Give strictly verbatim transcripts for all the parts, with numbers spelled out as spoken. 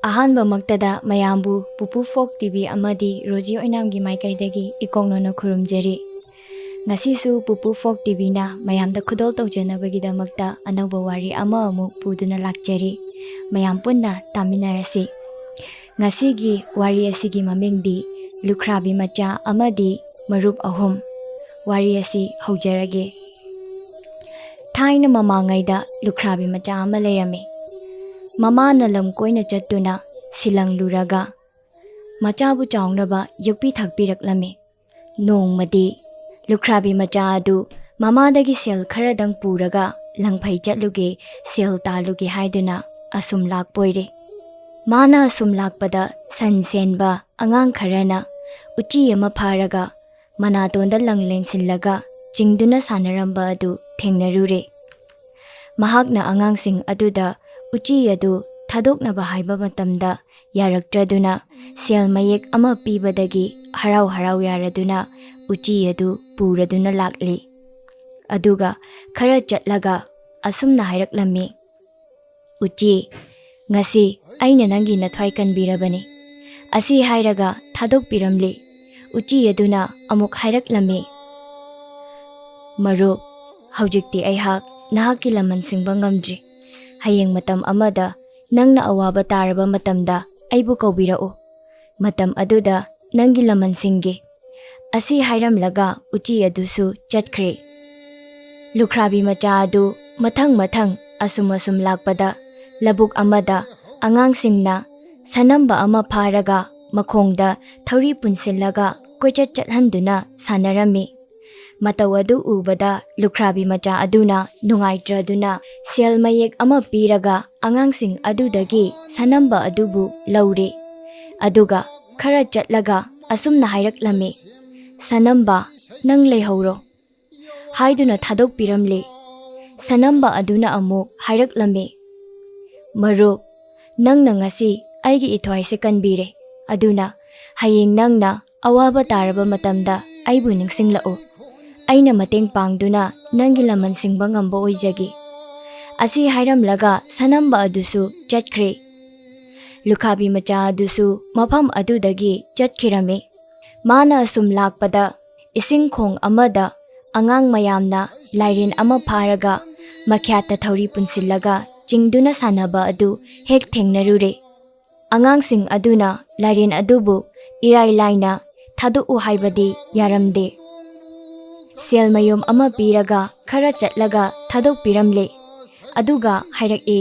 ꯑꯍꯥꯟꯕꯃꯛꯇꯗ ꯃꯌꯥꯝꯕꯨ ꯄꯨꯄꯨ ꯐꯣꯛ ꯇꯤꯚꯤ ꯑꯃꯗꯤ ꯔꯣꯖꯤ ꯑꯣꯏꯅꯥꯝꯒꯤ ꯃꯥꯏꯀꯩꯗꯒꯤ ꯏꯀꯣꯛꯅꯣꯅ ꯈꯨꯔꯨꯝꯖꯔꯤ꯫ ꯉꯁꯤꯁꯨ ꯄꯨꯄꯨ ꯐꯣꯛ ꯇꯤꯚꯤꯅ ꯃꯌꯥꯝꯗ ꯈꯨꯗꯣꯜ ꯇꯧꯖꯅꯕꯒꯤꯗꯃꯛꯇ ꯑꯅꯧꯕ ꯋꯥꯔꯤ ꯑꯃ ꯑꯃꯨꯛ ꯄꯨꯗꯨꯅ ꯂꯥꯛꯆꯔꯤ꯫ ꯃꯌꯥꯝ ꯄꯨꯟꯅ ꯇꯥꯃꯤꯟꯅꯔꯁꯤ꯫ ꯉꯁꯤꯒꯤ ꯋꯥꯔꯤ ꯑꯁꯤꯒꯤ ꯃꯃꯤꯡꯗꯤ ꯂꯨꯈ꯭ꯔꯥꯕꯤ ꯃꯆꯥ ꯑꯃꯗꯤ ꯃꯔꯨꯞ ꯑꯍꯨꯝ꯫ ꯋꯥꯔꯤ ꯑꯁꯤ ꯍꯧꯖꯔꯒꯦ꯫ ꯊꯥꯏꯅ ꯃꯃꯥꯡꯉꯩꯗ ꯂꯨꯈ꯭ꯔꯥꯕꯤ ꯃꯆꯥ ꯑꯃ ꯂꯩꯔꯝꯃꯤ꯫ ꯃꯃꯥꯅ ꯂꯝ ꯀꯣꯏꯅ ꯆꯠꯇꯨꯅ ꯁꯤꯂꯪꯂꯨꯔꯒ ꯃꯆꯥꯕꯨ ꯆꯥꯎꯅꯕ ꯌꯣꯛꯄꯤ ꯊꯥꯛꯄꯤꯔꯛꯂꯝꯃꯤ꯫ ꯅꯣꯡꯃꯗꯤ ꯂꯨꯈ꯭ꯔꯥꯕꯤ ꯃꯆꯥ ꯑꯗꯨ ꯃꯃꯥꯗꯒꯤ ꯁꯦꯜ ꯈꯔꯗꯪ ꯄꯨꯔꯒ ꯂꯪꯐꯩ ꯆꯠꯂꯨꯒꯦ, ꯁꯦꯜ ꯇꯥꯜꯂꯨꯒꯦ ꯍꯥꯏꯗꯨꯅ ꯑꯁꯨꯝ ꯂꯥꯛꯄ ꯑꯣꯏꯔꯦ꯫ ꯃꯥꯅ ꯑꯁꯨꯝ ꯂꯥꯛꯄꯗ ꯁꯟ ꯁꯦꯟꯕ ꯑꯉꯥꯡ ꯈꯔꯅ ꯎꯆꯤ ꯑꯃ ꯐꯥꯔꯒ ꯃꯅꯥꯇꯣꯟꯗ ꯂꯪ ꯂꯦꯟꯁꯤꯜꯂꯒ ꯆꯤꯡꯗꯨꯅ ꯁꯥꯟꯅꯔꯝꯕ ꯑꯗꯨ ꯊꯦꯡꯅꯔꯨꯔꯦ꯫ ꯃꯍꯥꯛꯅ ꯑꯉꯥꯡꯁꯤꯡ ꯑꯗꯨꯗ ꯎꯆꯤ ꯑꯗꯨ ꯊꯥꯗꯣꯛꯅꯕ ꯍꯥꯏꯕ ꯃꯇꯝꯗ ꯌꯥꯔꯛꯇ꯭ꯔꯗꯨꯅ ꯁꯦꯜ ꯃꯌꯦꯛ ꯑꯃ ꯄꯤꯕꯗꯒꯤ ꯍꯔꯥꯎ ꯍꯔꯥꯎ ꯌꯥꯔꯗꯨꯅ ꯎꯆꯤ ꯑꯗꯨ ꯄꯨꯔꯗꯨꯅ ꯂꯥꯛꯂꯤ꯫ ꯑꯗꯨꯒ ꯈꯔ ꯆꯠꯂꯒ ꯑꯁꯨꯝꯅ ꯍꯥꯏꯔꯛꯂꯝꯃꯤ, "ꯎꯆꯤ, ꯉꯁꯤ ꯑꯩꯅ ꯅꯪꯒꯤ ꯅꯊ꯭ꯋꯥꯏ ꯀꯟꯕꯤꯔꯕꯅꯤ" ꯑꯁꯤ ꯍꯥꯏꯔꯒ ꯊꯥꯗꯣꯛꯄꯤꯔꯝꯂꯤ꯫ ꯎꯆꯤ ꯑꯗꯨꯅ ꯑꯃꯨꯛ ꯍꯥꯏꯔꯛꯂꯝꯃꯤ, "ꯃꯔꯨꯞ, ꯍꯧꯖꯤꯛꯇꯤ ꯑꯩꯍꯥꯛ ꯅꯍꯥꯛꯀꯤ ꯂꯃꯟ ꯁꯤꯡꯕ ꯉꯝꯗ꯭ꯔꯤ꯫ ꯍꯌꯦꯡ ꯃꯇꯝ ꯑꯃꯗ ꯅꯪꯅ ꯑꯋꯥꯕ ꯇꯥꯔꯕ ꯃꯇꯝꯗ ꯑꯩꯕꯨ ꯀꯧꯕꯤꯔꯛꯎ꯫ ꯃꯇꯝ ꯑꯗꯨꯗ ꯅꯪꯒꯤ ꯂꯃꯟ ꯁꯤꯡꯒꯦ" ꯑꯁꯤ ꯍꯥꯏꯔꯝꯂꯒ ꯎꯆꯤ ꯑꯗꯨꯁꯨ ꯆꯠꯈ꯭ꯔꯦ꯫ ꯂꯨꯈ꯭ꯔꯥꯕꯤ ꯃꯆꯥ ꯑꯗꯨ ꯃꯊꯪ ꯃꯊꯪ ꯑꯁꯨꯝ ꯑꯁꯨꯝ ꯂꯥꯛꯄꯗ ꯂꯧꯕꯨꯛ ꯑꯃꯗ ꯑꯉꯥꯡꯁꯤꯡꯅ ꯁꯅꯝꯕ ꯑꯃ ꯐꯥꯔꯒ ꯃꯈꯣꯡꯗ ꯊꯧꯔꯤ ꯄꯨꯟꯁꯤꯜꯂꯒ ꯀꯣꯏꯆꯠ ꯆꯠꯍꯟꯗꯨꯅ ꯁꯥꯟꯅꯔꯝꯃꯤ꯫ ꯃꯇꯧ ꯑꯗꯨ ꯎꯕꯗ ꯂꯨꯈ꯭ꯔꯥꯕꯤ ꯃꯆꯥ ꯑꯗꯨꯅ ꯅꯨꯡꯉꯥꯏꯇ꯭ꯔꯗꯨꯅ ꯁꯦꯜ ꯃꯌꯦꯛ ꯑꯃ ꯄꯤꯔꯒ ꯑꯉꯥꯡꯁꯤꯡ ꯑꯗꯨꯗꯒꯤ ꯁꯅꯝꯕ ꯑꯗꯨꯕꯨ ꯂꯧꯔꯦ꯫ ꯑꯗꯨꯒ ꯈꯔ ꯆꯠꯂꯒ ꯑꯁꯨꯝꯅ ꯍꯥꯏꯔꯛꯂꯝꯃꯤ, "ꯁꯅꯝꯕ, ꯅꯪ ꯂꯩꯍꯧꯔꯣ" ꯍꯥꯏꯗꯨꯅ ꯊꯥꯗꯣꯛꯄꯤꯔꯝꯂꯦ꯫ ꯁꯅꯝꯕ ꯑꯗꯨꯅ ꯑꯃꯨꯛ ꯍꯥꯏꯔꯛꯂꯝꯃꯤ, "ꯃꯔꯨꯞ, ꯅꯪꯅ ꯉꯁꯤ ꯑꯩꯒꯤ ꯏꯊ꯭ꯋꯥꯏꯁꯦ ꯀꯟꯕꯤꯔꯦ, ꯑꯗꯨꯅ ꯍꯌꯦꯡ ꯅꯪꯅ ꯑꯋꯥꯕ ꯇꯥꯔꯕ ꯃꯇꯝꯗ ꯑꯩꯕꯨ ꯅꯤꯡꯁꯤꯡꯂꯛꯎ꯫ ꯑꯩꯅ ꯃꯇꯦꯡ ꯄꯥꯡꯗꯨꯅ ꯅꯪꯒꯤ ꯂꯃꯟ ꯁꯤꯡꯕ ꯉꯝꯕ ꯑꯣꯏꯖꯒꯦ" ꯑꯁꯤ ꯍꯥꯏꯔꯝꯂꯒ ꯁꯅꯝꯕ ꯑꯗꯨꯁꯨ ꯆꯠꯈ꯭ꯔꯦ꯫ ꯂꯨꯈ꯭ꯔꯥꯕꯤ ꯃꯆꯥ ꯑꯗꯨꯁꯨ ꯃꯐꯝ ꯑꯗꯨꯗꯒꯤ ꯆꯠꯈꯤꯔꯝꯃꯤ꯫ ꯃꯥꯅ ꯑꯁꯨꯝ ꯂꯥꯛꯄꯗ ꯏꯁꯤꯡ ꯈꯣꯡ ꯑꯃꯗ ꯑꯉꯥꯡ ꯃꯌꯥꯝꯅ ꯂꯥꯏꯔꯦꯟ ꯑꯃ ꯐꯥꯔꯒ ꯃꯈ꯭ꯌꯥꯠꯇ ꯊꯧꯔꯤ ꯄꯨꯟꯁꯤꯜꯂꯒ ꯆꯤꯡꯗꯨꯅ ꯁꯥꯟꯅꯕ ꯑꯗꯨ ꯍꯦꯛ ꯊꯦꯡꯅꯔꯨꯔꯦ꯫ ꯑꯉꯥꯡꯁꯤꯡ ꯑꯗꯨꯅ ꯂꯥꯏꯔꯦꯟ ꯑꯗꯨꯕꯨ ꯏꯔꯥꯏ ꯂꯥꯏꯅ ꯊꯥꯗꯣꯛꯎ ꯍꯥꯏꯕꯗꯤ ꯌꯥꯔꯝꯗꯦ꯫ ꯁꯦꯜ ꯃꯌꯨꯝ ꯑꯃ ꯄꯤꯔꯒ ꯈꯔ ꯆꯠꯂꯒ ꯊꯥꯗꯣꯛꯄꯤꯔꯝꯂꯦ꯫ ꯑꯗꯨꯒ ꯍꯥꯏꯔꯛꯏ,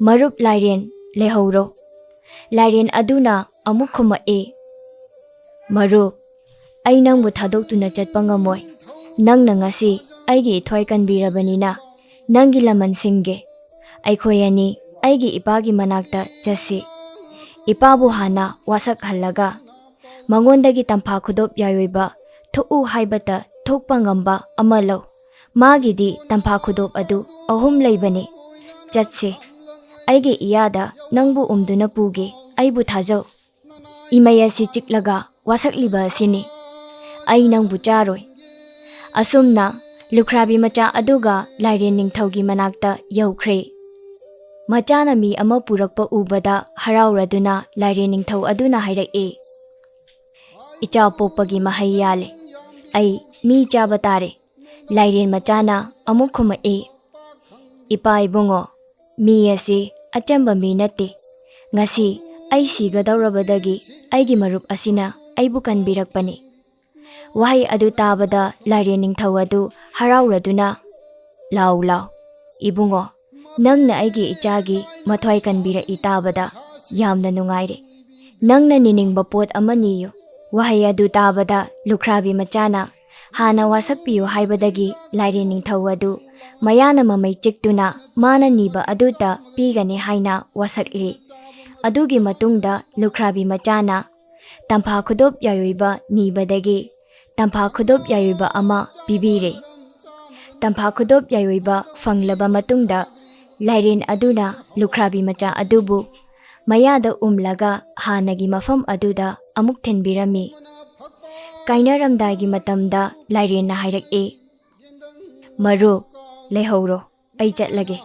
"ꯃꯔꯨꯞ ꯂꯥꯏꯔꯦꯟ, ꯂꯩꯍꯧꯔꯣ꯫" ꯂꯥꯏꯔꯦꯟ ꯑꯗꯨꯅ ꯑꯃꯨꯛ ꯈꯨꯝꯃꯛꯏ, "ꯃꯔꯨꯞ, ꯑꯩ ꯅꯪꯕꯨ ꯊꯥꯗꯣꯛꯇꯨꯅ ꯆꯠꯄ ꯉꯝꯃꯣꯏ꯫ ꯅꯪꯅ ꯉꯁꯤ ꯑꯩꯒꯤ ꯏꯊꯣꯏ ꯀꯟꯕꯤꯔꯕꯅꯤꯅ ꯅꯪꯒꯤ ꯂꯃꯟꯁꯤꯡꯒꯦ꯫ ꯑꯩꯈꯣꯏ ꯑꯅꯤ ꯑꯩꯒꯤ ꯏꯄꯥꯒꯤ ꯃꯅꯥꯛꯇ ꯆꯠꯁꯤ꯫ ꯏꯄꯥꯕꯨ ꯍꯥꯟꯅ ꯋꯥꯁꯛꯍꯜꯂꯒ ꯃꯉꯣꯟꯗꯒꯤ ꯇꯝꯐꯥ ꯈꯨꯗꯣꯞ ꯌꯥꯏꯑꯣꯏꯕ ꯊꯣꯛꯎ ꯍꯥꯏꯕꯇ ꯊꯣꯛꯄ ꯉꯝꯕ ꯑꯃ ꯂꯧ꯫ ꯃꯥꯒꯤꯗꯤ ꯇꯝꯐꯥ ꯈꯨꯗꯣꯞ ꯑꯗꯨ ꯑꯍꯨꯝ ꯂꯩꯕꯅꯤ꯫ ꯆꯠꯁꯤ꯫ ꯑꯩꯒꯤ ꯏꯌꯥꯗ ꯅꯪꯕꯨ ꯎꯝꯗꯨꯅ ꯄꯨꯒꯦ꯫ ꯑꯩꯕꯨ ꯊꯥꯖꯧ꯫ ꯏꯃꯩ ꯑꯁꯤ ꯆꯤꯛꯂꯒ ꯋꯥꯁꯛꯂꯤꯕ ꯑꯁꯤꯅꯤ꯫ ꯑꯩ ꯅꯪꯕꯨ ꯆꯥꯔꯣꯏ꯫" ꯑꯁꯨꯝꯅ ꯂꯨꯈ꯭ꯔꯥꯕꯤ ꯃꯆꯥ ꯑꯗꯨꯒ ꯂꯥꯏꯔꯦꯟ ꯅꯤꯡꯊꯧꯒꯤ ꯃꯅꯥꯛꯇ ꯌꯧꯈ꯭ꯔꯦ꯫ ꯃꯆꯥꯅ ꯃꯤ ꯑꯃ ꯄꯨꯔꯛꯄ ꯎꯕꯗ ꯍꯔꯥꯎꯔꯗꯨꯅ ꯂꯥꯏꯔꯦꯟ ꯅꯤꯡꯊꯧ ꯑꯗꯨꯅ ꯍꯥꯏꯔꯛꯏ, "ꯏꯆꯥ ꯄꯣꯛꯄꯒꯤ ꯃꯍꯩ ꯌꯥꯜꯂꯦ꯫ ꯑꯩ ꯃꯤ ꯆꯥꯕ ꯇꯥꯔꯦ꯫" ꯂꯥꯏꯔꯦꯟ ꯃꯆꯥꯅ ꯑꯃꯨꯛ ꯈꯨꯝꯃꯛꯏ, "ꯏꯄꯥ ꯏꯕꯨꯡꯉꯣ, ꯃꯤ ꯑꯁꯤ ꯑꯆꯝꯕ ꯃꯤ ꯅꯠꯇꯦ꯫ ꯉꯁꯤ ꯑꯩ ꯁꯤꯒꯗꯧꯔꯕꯗꯒꯤ ꯑꯩꯒꯤ ꯃꯔꯨꯞ ꯑꯁꯤꯅ ꯑꯩꯕꯨ ꯀꯟꯕꯤꯔꯛꯄꯅꯤ꯫" ꯋꯥꯍꯩ ꯑꯗꯨ ꯇꯥꯕꯗ ꯂꯥꯏꯔꯦꯟ ꯅꯤꯡꯊꯧ ꯑꯗꯨ ꯍꯔꯥꯎꯔꯗꯨꯅ, "ꯂꯥꯎ, ꯂꯥꯎ, ꯏꯕꯨꯡꯉꯣ, ꯅꯪꯅ ꯑꯩꯒꯤ ꯏꯆꯥꯒꯤ ꯃꯊ꯭ꯋꯥꯏ ꯀꯟꯕꯤꯔꯛꯏ ꯇꯥꯕꯗ ꯌꯥꯝꯅ ꯅꯨꯡꯉꯥꯏꯔꯦ꯫ ꯅꯪꯅ ꯅꯤꯅꯤꯡꯕ ꯄꯣꯠ ꯑꯃ ꯅꯤꯌꯨ꯫" ꯋꯥꯍꯩ ꯑꯗꯨ ꯇꯥꯕꯗ ꯂꯨꯈ꯭ꯔꯥꯕꯤ ꯃꯆꯥꯅ ꯍꯥꯟꯅ ꯋꯥꯁꯛꯄꯤꯌꯨ ꯍꯥꯏꯕꯗꯒꯤ ꯂꯥꯏꯔꯦꯟ ꯅꯤꯡꯊꯧ ꯑꯗꯨ ꯃꯌꯥꯅ ꯃꯃꯩ ꯆꯤꯛꯇꯨꯅ ꯃꯥꯅ ꯅꯤꯕ ꯑꯗꯨꯇ ꯄꯤꯒꯅꯤ ꯍꯥꯏꯅ ꯋꯥꯁꯛꯂꯤ꯫ ꯑꯗꯨꯒꯤ ꯃꯇꯨꯡꯗ ꯂꯨꯈ꯭ꯔꯥꯕꯤ ꯃꯆꯥꯅ ꯇꯝꯐꯥ ꯈꯨꯗꯣꯞ ꯌꯥꯏꯑꯣꯏꯕ ꯅꯤꯕꯗꯒꯤ ꯇꯝꯐꯥ ꯈꯨꯗꯣꯞ ꯌꯥꯏꯑꯣꯏꯕ ꯑꯃ ꯄꯤꯕꯤꯔꯦ꯫ ꯇꯝꯐꯥ ꯈꯨꯗꯣꯞ ꯌꯥꯏꯑꯣꯏꯕ ꯐꯪꯂꯕ ꯃꯇꯨꯡꯗ ꯂꯥꯏꯔꯦꯟ ꯑꯗꯨꯅ ꯂꯨꯈ꯭ꯔꯥꯕꯤ ꯃꯆꯥ ꯑꯗꯨꯕꯨ ꯃꯌꯥꯗ ꯎꯝꯂꯒ ꯍꯥꯟꯅꯒꯤ ꯃꯐꯝ ꯑꯗꯨꯗ ꯑꯃꯨꯛ ꯊꯤꯟꯕꯤꯔꯝꯃꯤ꯫ ꯀꯥꯏꯅꯔꯝꯗꯥꯏꯒꯤ ꯃꯇꯝꯗ ꯂꯥꯏꯔꯦꯟꯅ ꯍꯥꯏꯔꯛꯏ, "ꯃꯔꯨꯞ, ꯂꯩꯍꯧꯔꯣ, ꯑꯩ ꯆꯠꯂꯒꯦ꯫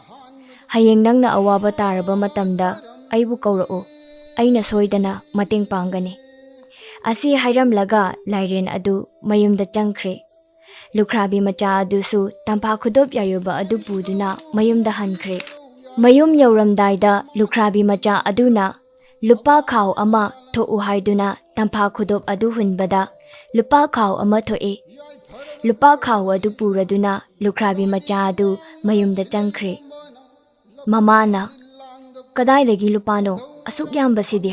ꯍꯌꯦꯡ ꯅꯪꯅ ꯑꯋꯥꯕ ꯇꯥꯔꯕ ꯃꯇꯝꯗ ꯑꯩꯕꯨ ꯀꯧꯔꯛꯎ, ꯑꯩꯅ ꯁꯣꯏꯗꯅ ꯃꯇꯦꯡ ꯄꯥꯡꯒꯅꯤ꯫ ꯑꯁꯤ ꯍꯥꯏꯔꯝꯂꯒ ꯂꯥꯏꯔꯦꯟ ꯑꯗꯨ ꯃꯌꯨꯝꯗ ꯆꯪꯈ꯭ꯔꯦ꯫ ꯂꯨꯈ꯭ꯔꯥꯕꯤ ꯃꯆꯥ ꯑꯗꯨꯁꯨ ꯇꯝꯐꯥ ꯈꯨꯗꯣꯞ ꯌꯥꯏꯔꯨꯕ ꯑꯗꯨ ꯄꯨꯗꯨꯅ ꯃꯌꯨꯝꯗ ꯍꯟꯈ꯭ꯔꯦ꯫ ꯃꯌꯨꯝ ꯌꯧꯔꯝꯗꯥꯏꯗ ꯂꯨꯈ꯭ꯔꯥꯕꯤ ꯃꯆꯥ ꯑꯗꯨꯅ ꯂꯨꯄꯥ ꯈꯥꯎ ꯑꯃ ꯊꯣꯛꯎ ꯍꯥꯏꯗꯨꯅ ꯇꯝꯐꯥ ꯈꯨꯗꯣꯞ ꯑꯗꯨ ꯍꯨꯟꯕꯗ ꯂꯨꯄꯥ ꯈꯥꯎ ꯑꯃ ꯊꯣꯛꯏ꯫ ꯂꯨꯄꯥ ꯈꯥꯎ ꯑꯗꯨ ꯄꯨꯔꯗꯨꯅ ꯂꯨꯈ꯭ꯔꯥꯕꯤ ꯃꯆꯥ ꯑꯗꯨ ꯃꯌꯨꯝꯗ ꯆꯪꯈ꯭ꯔꯦ꯫ ꯃꯃꯥꯅ, "ꯀꯗꯥꯏꯗꯒꯤ ꯂꯨꯄꯥꯅꯣ ꯑꯁꯨꯛ ꯌꯥꯝꯕꯁꯤꯗꯤ?"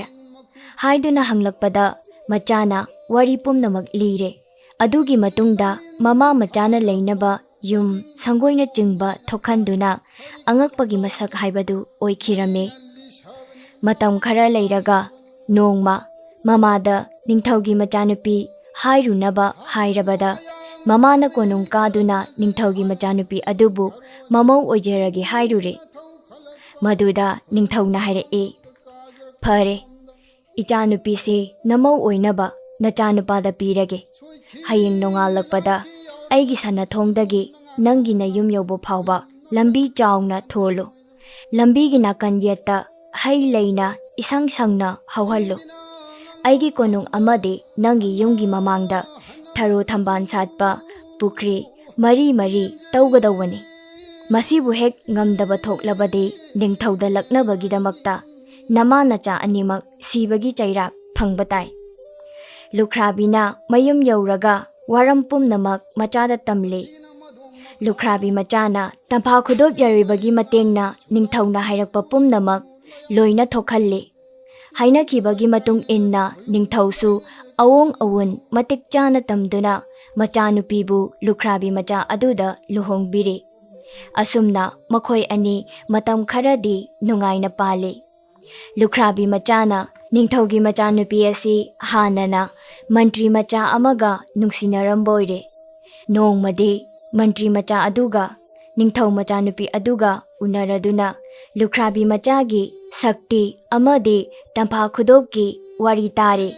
ꯍꯥꯏꯗꯨꯅ ꯍꯪꯂꯛꯄꯗ ꯃꯆꯥꯅ ꯋꯥꯔꯤ ꯄꯨꯝꯅꯃꯛ ꯂꯤꯔꯦ꯫ ꯑꯗꯨꯒꯤ ꯃꯇꯨꯡꯗ ꯃꯃꯥ ꯃꯆꯥꯅ ꯂꯩꯅꯕ ꯌꯨꯝ ꯁꯪꯒꯣꯏꯅꯆꯤꯡꯕ ꯊꯣꯛꯍꯟꯗꯨꯅ ꯑꯉꯛꯄꯒꯤ ꯃꯁꯛ ꯍꯥꯏꯕꯗꯨ ꯑꯣꯏꯈꯤꯔꯝꯃꯤ꯫ ꯃꯇꯝ ꯈꯔ ꯂꯩꯔꯒ ꯅꯣꯡꯃ ꯃꯃꯥꯗ ꯅꯤꯡꯊꯧꯒꯤ ꯃꯆꯥꯅꯨꯄꯤ ꯍꯥꯏꯔꯨꯅꯕ ꯍꯥꯏꯔꯕꯗ, ꯃꯃꯥꯅ ꯀꯣꯅꯨꯡ ꯀꯥꯗꯨꯅ ꯅꯤꯡꯊꯧꯒꯤ ꯃꯆꯥꯅꯨꯄꯤ ꯑꯗꯨꯕꯨ ꯃꯃꯧ ꯑꯣꯏꯖꯔꯒꯦ ꯍꯥꯏꯔꯨꯔꯦ꯫ ꯃꯗꯨꯗ ꯅꯤꯡꯊꯧꯅ ꯍꯥꯏꯔꯛꯏ, "ꯐꯔꯦ, ꯏꯆꯥꯅꯨꯄꯤꯁꯤ ꯅꯃꯧ ꯑꯣꯏꯅꯕ ꯅꯆꯥꯅꯨꯄꯥꯗ ꯄꯤꯔꯒꯦ꯫ ꯍꯌꯦꯡ ꯅꯣꯡꯉꯥꯜꯂꯛꯄꯗ ꯑꯩꯒꯤ ꯁꯅꯥꯊꯣꯡꯗꯒꯤ ꯅꯪꯒꯤ ꯅꯌꯨꯝ ꯌꯧꯕ ꯐꯥꯎꯕ ꯂꯝꯕꯤ ꯆꯥꯎꯅ ꯊꯣꯜꯂꯨ꯫ ꯂꯝꯕꯤꯒꯤ ꯅꯥꯀꯟ ꯌꯦꯠꯇ ꯍꯩ ꯂꯩꯅ ꯏꯁꯪ ꯁꯪꯅ ꯍꯧꯍꯜꯂꯨ꯫ ꯑꯩꯒꯤ ꯀꯣꯅꯨꯡ ꯑꯃꯗꯤ ꯅꯪꯒꯤ ꯌꯨꯝꯒꯤ ꯃꯃꯥꯡꯗ ꯊꯔꯣ ꯊꯝꯕꯥꯜ ꯁꯥꯠꯄ ꯄꯨꯈ꯭ꯔꯤ ꯃꯔꯤ ꯃꯔꯤ ꯇꯧꯒꯗꯧꯕꯅꯤ꯫ ꯃꯁꯤꯕꯨ ꯍꯦꯛ ꯉꯝꯗꯕ ꯊꯣꯛꯂꯕꯗꯤ ꯅꯤꯡꯊꯧꯗ ꯂꯛꯅꯕꯒꯤꯗꯃꯛꯇ ꯅꯃꯥ ꯅꯆꯥ ꯑꯅꯤꯃꯛ ꯁꯤꯕꯒꯤ ꯆꯩꯔꯥꯛ ꯐꯪꯕ ꯇꯥꯏ꯫" ꯂꯨꯈ꯭ꯔꯥꯕꯤꯅ ꯃꯌꯨꯝ ꯌꯧꯔꯒ ꯋꯥꯔꯝ ꯄꯨꯝꯅꯃꯛ ꯃꯆꯥꯗ ꯇꯝꯂꯤ꯫ ꯂꯨꯈ꯭ꯔꯥꯕꯤ ꯃꯆꯥꯅ ꯇꯝꯐꯥ ꯈꯨꯗꯣꯞ ꯌꯥꯏꯔꯤꯕꯒꯤ ꯃꯇꯦꯡꯅ ꯅꯤꯡꯊꯧꯅ ꯍꯥꯏꯔꯛꯄ ꯄꯨꯝꯅꯃꯛ ꯂꯣꯏꯅ ꯊꯣꯛꯍꯜꯂꯤ꯫ ꯍꯥꯏꯅꯈꯤꯕꯒꯤ ꯃꯇꯨꯡ ꯏꯟꯅ ꯅꯤꯡꯊꯧꯁꯨ ꯑꯋꯣꯡ ꯑꯋꯨꯟ ꯃꯇꯤꯛ ꯆꯥꯅ ꯇꯝꯗꯨꯅ ꯃꯆꯥꯅꯨꯄꯤꯕꯨ ꯂꯨꯈ꯭ꯔꯥꯕꯤ ꯃꯆꯥ ꯑꯗꯨꯗ ꯂꯨꯍꯣꯡꯕꯤꯔꯤ꯫ ꯑꯁꯨꯝꯅ ꯃꯈꯣꯏ ꯑꯅꯤ ꯃꯇꯝ ꯈꯔꯗꯤ ꯅꯨꯡꯉꯥꯏꯅ ꯄꯥꯜꯂꯤ꯫ ꯂꯨꯈ꯭ꯔꯥꯕꯤ ꯃꯆꯥꯅ ꯅꯤꯡꯊꯧꯒꯤ ꯃꯆꯥꯅꯨꯄꯤ ꯑꯁꯤ ꯍꯥꯟꯅꯅ ꯃꯟꯇ꯭ꯔꯤ ꯃꯆꯥ ꯑꯃꯒ ꯅꯨꯡꯁꯤꯅꯔꯝꯕ ꯑꯣꯏꯔꯦ꯫ ꯅꯣꯡꯃꯗꯤ ꯃꯟꯇ꯭ꯔꯤ ꯃꯆꯥ ꯑꯗꯨꯒ ꯅꯤꯡꯊꯧ ꯃꯆꯥꯅꯨꯄꯤ ꯑꯗꯨꯒ ꯎꯅꯔꯗꯨꯅ ꯂꯨꯈ꯭ꯔꯥꯕꯤ ꯃꯆꯥꯒꯤ ꯁꯛꯇꯤ ꯑꯃꯗꯤ ꯇꯝꯐꯥ ꯈꯨꯗꯣꯞꯀꯤ ꯋꯥꯔꯤ ꯇꯥꯔꯦ꯫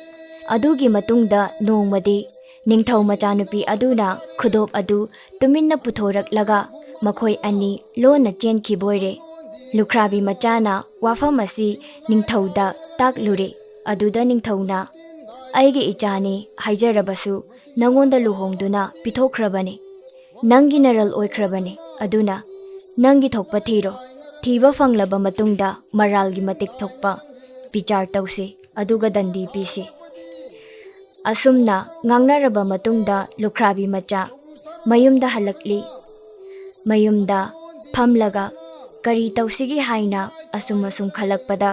ꯑꯗꯨꯒꯤ ꯃꯇꯨꯡꯗ ꯅꯣꯡꯃꯗꯤ ꯅꯤꯡꯊꯧ ꯃꯆꯥꯅꯨꯄꯤ ꯑꯗꯨꯅ ꯈꯨꯗꯣꯞ ꯑꯗꯨ ꯇꯨꯃꯤꯟꯅ ꯄꯨꯊꯣꯔꯛꯂꯒ ꯃꯈꯣꯏ ꯑꯅꯤ ꯂꯣꯟꯅ ꯆꯦꯟꯈꯤꯕ ꯑꯣꯏꯔꯦ꯫ ꯂꯨꯈ꯭ꯔꯥꯕꯤ ꯃꯆꯥꯅ ꯋꯥꯐꯝ ꯑꯁꯤ ꯅꯤꯡꯊꯧꯗ ꯇꯥꯛꯂꯨꯔꯦ꯫ ꯑꯗꯨꯗ ꯅꯤꯡꯊꯧꯅ, "ꯑꯩꯒꯤ ꯏꯆꯥꯅꯤ ꯍꯥꯏꯖꯔꯕꯁꯨ ꯅꯪꯉꯣꯟꯗ ꯂꯨꯍꯣꯡꯗꯨꯅ ꯄꯤꯊꯣꯛꯈ꯭ꯔꯕꯅꯤ꯫ ꯅꯪꯒꯤ ꯅꯔꯜ ꯑꯣꯏꯈ꯭ꯔꯕꯅꯤ꯫ ꯑꯗꯨꯅ ꯅꯪꯒꯤ ꯊꯣꯛꯄ ꯊꯤꯔꯣ꯫ ꯊꯤꯕ ꯐꯪꯂꯕ ꯃꯇꯨꯡꯗ ꯃꯔꯥꯜꯒꯤ ꯃꯇꯤꯛ ꯊꯣꯛꯄ ꯕꯤꯆꯥꯔ ꯇꯧꯁꯤ, ꯑꯗꯨꯒ ꯗꯟꯗꯤ ꯄꯤꯁꯤ"꯫ ꯑꯁꯨꯝꯅ ꯉꯥꯡꯅꯔꯕ ꯃꯇꯨꯡꯗ ꯂꯨꯈ꯭ꯔꯥꯕꯤ ꯃꯆꯥ ꯃꯌꯨꯝꯗ ꯍꯜꯂꯛꯂꯤ꯫ ꯃꯌꯨꯝꯗ ꯐꯝꯂꯒ ꯀꯔꯤ ꯇꯧꯁꯤꯒꯦ ꯍꯥꯏꯅ ꯑꯁꯨꯝ ꯑꯁꯨꯝ ꯈꯜꯂꯛꯄꯗ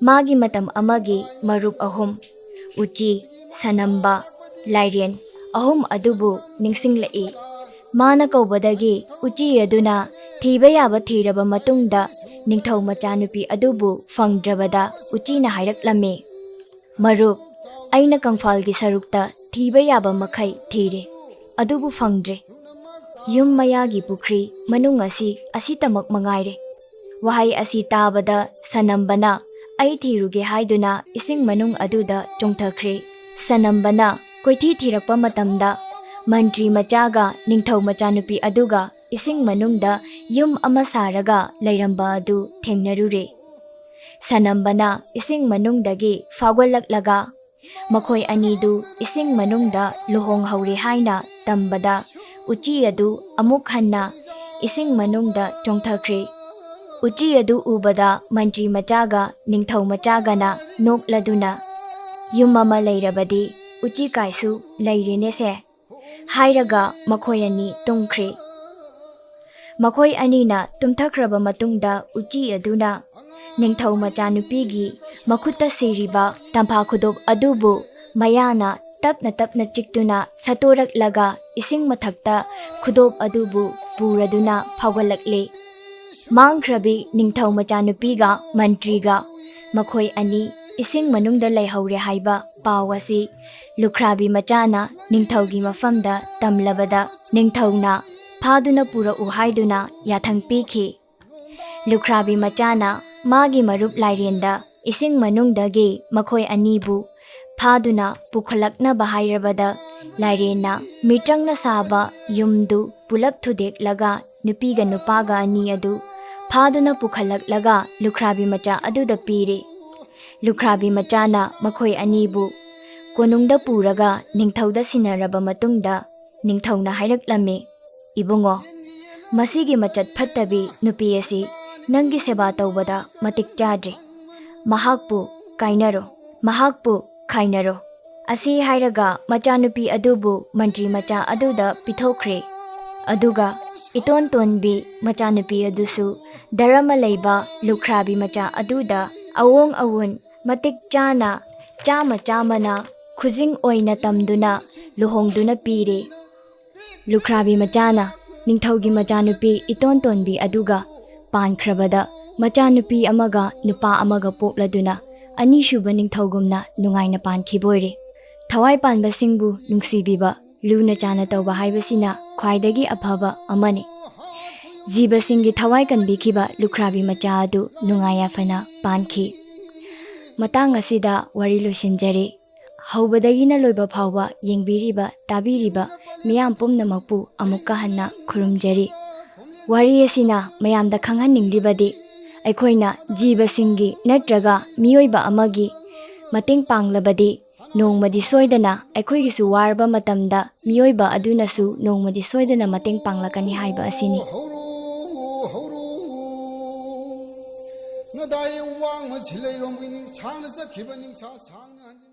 ꯃꯥꯒꯤ ꯃꯇꯝ ꯑꯃꯒꯤ ꯃꯔꯨꯞ ꯑꯍꯨꯝ, ꯎꯆꯤ, ꯁꯅꯝꯕ, ꯂꯥꯏꯔꯦꯟ ꯑꯍꯨꯝ ꯑꯗꯨꯕꯨ ꯅꯤꯡꯁꯤꯡꯂꯛꯏ꯫ ꯃꯥꯅ ꯀꯧꯕꯗꯒꯤ ꯎꯆꯤ ꯑꯗꯨꯅ ꯊꯤꯕ ꯌꯥꯕ ꯊꯤꯔꯕ ꯃꯇꯨꯡꯗ ꯅꯤꯡꯊꯧ ꯃꯆꯥꯅꯨꯄꯤ ꯑꯗꯨꯕꯨ ꯐꯪꯗ꯭ꯔꯕꯗ ꯎꯆꯤꯅ ꯍꯥꯏꯔꯛꯂꯝꯃꯤ, "ꯃꯔꯨꯞ, ꯑꯩꯅ ꯀꯪꯐꯥꯜꯒꯤ ꯁꯔꯨꯛꯇ ꯊꯤꯕ ꯌꯥꯕ ꯃꯈꯩ ꯊꯤꯔꯦ, ꯑꯗꯨꯕꯨ ꯐꯪꯗ꯭ꯔꯦ꯫ ꯌꯨꯝ ꯃꯌꯥꯒꯤ ꯄꯨꯈ꯭ꯔꯤ ꯃꯅꯨꯡ ꯑꯁꯤ ꯑꯁꯤꯇꯃꯛ ꯃꯉꯥꯏꯔꯦ"꯫ ꯋꯥꯍꯩ ꯑꯁꯤ ꯇꯥꯕꯗ ꯁꯅꯝꯕꯅ "ꯑꯩ ꯊꯤꯔꯨꯒꯦ" ꯍꯥꯏꯗꯨꯅ ꯏꯁꯤꯡ ꯃꯅꯨꯡ ꯑꯗꯨꯗ ꯆꯣꯡꯊꯈ꯭ꯔꯦ꯫ ꯁꯅꯝꯕꯅ ꯀꯣꯏꯊꯤ ꯊꯤꯔꯛꯄ ꯃꯇꯝꯗ ꯃꯟꯇ꯭ꯔꯤ ꯃꯆꯥꯒ ꯅꯤꯡꯊꯧ ꯃꯆꯥꯅꯨꯄꯤ ꯑꯗꯨꯒ ꯏꯁꯤꯡ ꯃꯅꯨꯡꯗ ꯌꯨꯝ ꯑꯃ ꯁꯥꯔꯒ ꯂꯩꯔꯝꯕ ꯑꯗꯨ ꯊꯦꯡꯅꯔꯨꯔꯦ꯫ ꯁꯅꯝꯕꯅ ꯏꯁꯤꯡ ꯃꯅꯨꯡꯗꯒꯤ ꯐꯥꯎꯒꯠꯂꯛꯂꯒ ꯃꯈꯣꯏ ꯑꯅꯤꯗꯨ ꯏꯁꯤꯡ ꯃꯅꯨꯡꯗ ꯂꯨꯍꯣꯡꯍꯧꯔꯦ ꯍꯥꯏꯅ ꯇꯝꯕꯗ ꯎꯆꯤ ꯑꯗꯨ ꯑꯃꯨꯛ ꯍꯟꯅ ꯏꯁꯤꯡ ꯃꯅꯨꯡꯗ ꯆꯣꯡꯊꯈ꯭ꯔꯦ꯫ ꯎꯆꯤ ꯑꯗꯨ ꯎꯕꯗ ꯃꯟꯇ꯭ꯔꯤ ꯃꯆꯥꯒ ꯅꯤꯡꯊꯧ ꯃꯆꯥꯒꯅ ꯅꯣꯛꯂꯗꯨꯅ, "ꯌꯨꯝ ꯑꯃ ꯂꯩꯔꯕꯗꯤ ꯎꯆꯤ ꯀꯥꯏꯁꯨ ꯂꯩꯔꯦꯅꯦꯁꯦ" ꯍꯥꯏꯔꯒ ꯃꯈꯣꯏ ꯑꯅꯤ ꯇꯨꯝꯈ꯭ꯔꯦ꯫ ꯃꯈꯣꯏ ꯑꯅꯤꯅ ꯇꯨꯝꯊꯈ꯭ꯔꯕ ꯃꯇꯨꯡꯗ ꯎꯆꯤ ꯑꯗꯨꯅ ꯅꯤꯡꯊꯧ ꯃꯆꯥꯅꯨꯄꯤꯒꯤ ꯃꯈꯨꯠꯇ ꯁꯤꯔꯤꯕ ꯇꯝꯐꯥ ꯈꯨꯗꯣꯞ ꯑꯗꯨꯕꯨ ꯃꯌꯥꯅ ꯇꯞꯅ ꯇꯞꯅ ꯆꯤꯛꯇꯨꯅ ꯁꯠꯇꯣꯔꯛꯂꯒ ꯏꯁꯤꯡ ꯃꯊꯛꯇ ꯈꯨꯗꯣꯞ ꯑꯗꯨꯕꯨ ꯄꯨꯔꯗꯨꯅ ꯐꯥꯎꯒꯠꯂꯛꯂꯦ꯫ ꯃꯥꯡꯈ꯭ꯔꯕꯤ ꯅꯤꯡꯊꯧ ꯃꯆꯥꯅꯨꯄꯤꯒ ꯃꯟꯇ꯭ꯔꯤꯒ ꯃꯈꯣꯏ ꯑꯅꯤ ꯏꯁꯤꯡ ꯃꯅꯨꯡꯗ ꯂꯩꯍꯧꯔꯦ ꯍꯥꯏꯕ ꯄꯥꯎ ꯑꯁꯤ ꯂꯨꯈ꯭ꯔꯥꯕꯤ ꯃꯆꯥꯅ ꯅꯤꯡꯊꯧꯒꯤ ꯃꯐꯝꯗ ꯇꯝꯂꯕꯗ ꯅꯤꯡꯊꯧꯅ ꯐꯥꯗꯨꯅ ꯄꯨꯔꯛꯎ ꯍꯥꯏꯗꯨꯅ ꯌꯥꯊꯪ ꯄꯤꯈꯤ꯫ ꯂꯨꯈ꯭ꯔꯥꯕꯤ ꯃꯆꯥꯅ ꯃꯥꯒꯤ ꯃꯔꯨꯞ ꯂꯥꯏꯔꯦꯟꯗ ꯏꯁꯤꯡ ꯃꯅꯨꯡꯗꯒꯤ ꯃꯈꯣꯏ ꯑꯅꯤꯕꯨ ꯐꯥꯗꯨꯅ ꯄꯨꯈꯠꯂꯛꯅꯕ ꯍꯥꯏꯔꯕꯗ ꯂꯥꯏꯔꯦꯟꯅ ꯃꯤꯇ꯭ꯔꯪꯅ ꯁꯥꯕ ꯌꯨꯝꯗꯨ ꯄꯨꯂꯞ ꯊꯨꯗꯦꯛꯂꯒ ꯅꯨꯄꯤꯒ ꯅꯨꯄꯥꯒ ꯑꯅꯤ ꯑꯗꯨ ꯐꯥꯗꯨꯅ ꯄꯨꯈꯠꯂꯛꯂꯒ ꯂꯨꯈ꯭ꯔꯥꯕꯤ ꯃꯆꯥ ꯑꯗꯨꯗ ꯄꯤꯔꯦ꯫ ꯂꯨꯈ꯭ꯔꯥꯕꯤ ꯃꯆꯥꯅ ꯃꯈꯣꯏ ꯑꯅꯤꯕꯨ ꯀꯣꯅꯨꯡꯗ ꯄꯨꯔꯒ ꯅꯤꯡꯊꯧꯗ ꯁꯤꯟꯅꯔꯕ ꯃꯇꯨꯡꯗ, ꯅꯤꯡꯊꯧꯅ ꯍꯥꯏꯔꯛꯂꯝꯃꯤ, "ꯏꯕꯨꯡꯉꯣ, ꯃꯁꯤꯒꯤ ꯃꯆꯠ ꯐꯠꯇꯕꯤ ꯅꯨꯄꯤ ꯑꯁꯤ ꯅꯪꯒꯤ ꯁꯦꯕꯥ ꯇꯧꯕꯗ ꯃꯇꯤꯛ ꯆꯥꯗ꯭ꯔꯦ꯫ ꯃꯍꯥꯛꯄꯨ ꯀꯥꯏꯅꯔꯣ, ꯃꯍꯥꯛꯄꯨ ꯈꯥꯏꯅꯔꯣ"꯫ ꯑꯁꯤ ꯍꯥꯏꯔꯒ ꯃꯆꯥꯅꯨꯄꯤ ꯑꯗꯨꯕꯨ ꯃꯟꯇ꯭ꯔꯤ ꯃꯆꯥ ꯑꯗꯨꯗ ꯄꯤꯊꯣꯛꯈ꯭ꯔꯦ꯫ ꯑꯗꯨꯒ ꯏꯇꯣꯟ ꯇꯣꯟꯕꯤ ꯃꯆꯥꯅꯨꯄꯤ ꯑꯗꯨꯁꯨ ꯙꯔꯃ ꯂꯩꯕ ꯂꯨꯈ꯭ꯔꯥꯕꯤ ꯃꯆꯥ ꯑꯗꯨꯗ ꯑꯋꯣꯡ ꯑꯋꯨꯟ ꯃꯇꯤꯛ ꯆꯥꯅ ꯆꯥꯃ ꯆꯥꯃꯅ ꯈꯨꯖꯤꯡ ꯑꯣꯏꯅ ꯇꯝꯗꯨꯅ ꯂꯨꯍꯣꯡꯗꯨꯅ ꯄꯤꯔꯦ꯫ ꯂꯨꯈ꯭ꯔꯥꯕꯤ ꯃꯆꯥꯅ ꯅꯤꯡꯊꯧꯒꯤ ꯃꯆꯥꯅꯨꯄꯤ ꯏꯇꯣꯟ ꯇꯣꯟꯕꯤ ꯑꯗꯨꯒ ꯄꯥꯟꯈ꯭ꯔꯕꯗ, ꯃꯆꯥꯅꯨꯄꯤ ꯑꯃꯒ ꯅꯨꯄꯥ ꯑꯃꯒ ꯄꯣꯛꯂꯗꯨꯅ ꯑꯅꯤꯁꯨꯕ ꯅꯤꯡꯊꯧꯒꯨꯝꯅ ꯅꯨꯡꯉꯥꯏꯅ ꯄꯥꯟꯈꯤꯕ ꯑꯣꯏꯔꯦ꯫ ꯊꯋꯥꯏ ꯄꯥꯟꯕꯁꯤꯡꯕꯨ ꯅꯨꯡꯁꯤꯕꯤꯕ, ꯂꯨꯅ ꯆꯥꯅ ꯇꯧꯕ ꯍꯥꯏꯕꯁꯤꯅ ꯈ꯭ꯋꯥꯏꯗꯒꯤ ꯑꯐꯕ ꯑꯃꯅꯤ꯫ ꯖꯤꯕꯁꯤꯡꯒꯤ ꯊꯋꯥꯏ ꯀꯟꯕꯤꯈꯤꯕ ꯂꯨꯈ꯭ꯔꯥꯕꯤ ꯃꯆꯥ ꯑꯗꯨ ꯅꯨꯡꯉꯥꯏ ꯌꯥꯏꯐꯅ ꯄꯥꯟꯈꯤ꯫ ꯃꯇꯥꯡ ꯑꯁꯤꯗ ꯋꯥꯔꯤ ꯂꯣꯏꯁꯤꯟꯖꯔꯦ꯫ ꯍꯧꯕꯗꯒꯤꯅ ꯂꯣꯏꯕ ꯐꯥꯎꯕ ꯌꯦꯡꯕꯤꯔꯤꯕ, ꯇꯥꯕꯤꯔꯤꯕ ꯃꯤꯌꯥꯝ ꯄꯨꯝꯅꯃꯛꯄꯨ ꯑꯃꯨꯛꯀ ꯍꯟꯅ ꯈꯨꯔꯨꯝꯖꯔꯤ꯫ ꯋꯥꯔꯤ ꯑꯁꯤꯅ ꯃꯌꯥꯝꯗ ꯈꯪꯍꯟꯅꯤꯡꯂꯤꯕꯗꯤ, ꯑꯩꯈꯣꯏꯅ ꯖꯤꯕꯁꯤꯡꯒꯤ ꯅꯠꯇ꯭ꯔꯒ ꯃꯤꯑꯣꯏꯕ ꯑꯃꯒꯤ ꯃꯇꯦꯡ ꯄꯥꯡꯂꯕꯗꯤ, ꯅꯣꯡꯃꯗꯤ ꯁꯣꯏꯗꯅ ꯑꯩꯈꯣꯏꯒꯤꯁꯨ ꯋꯥꯔꯕ ꯃꯇꯝꯗ ꯃꯤꯑꯣꯏꯕ ꯑꯗꯨꯅꯁꯨ ꯅꯣꯡꯃꯗꯤ ꯁꯣꯏꯗꯅ ꯃꯇꯦꯡ ꯄꯥꯡꯂꯛꯀꯅꯤ ꯍꯥꯏꯕ ꯑꯁꯤꯅꯤ꯫ ꯅꯗꯥꯏ ꯋꯥꯡꯃ ꯁꯤꯂꯩꯔꯣꯝꯒꯤ ꯅꯤꯡꯁꯥꯡꯅ ꯆꯠꯈꯤꯕ ꯅꯤꯡꯁꯥ ꯁꯥꯡꯅ ꯍꯟꯖꯤꯟ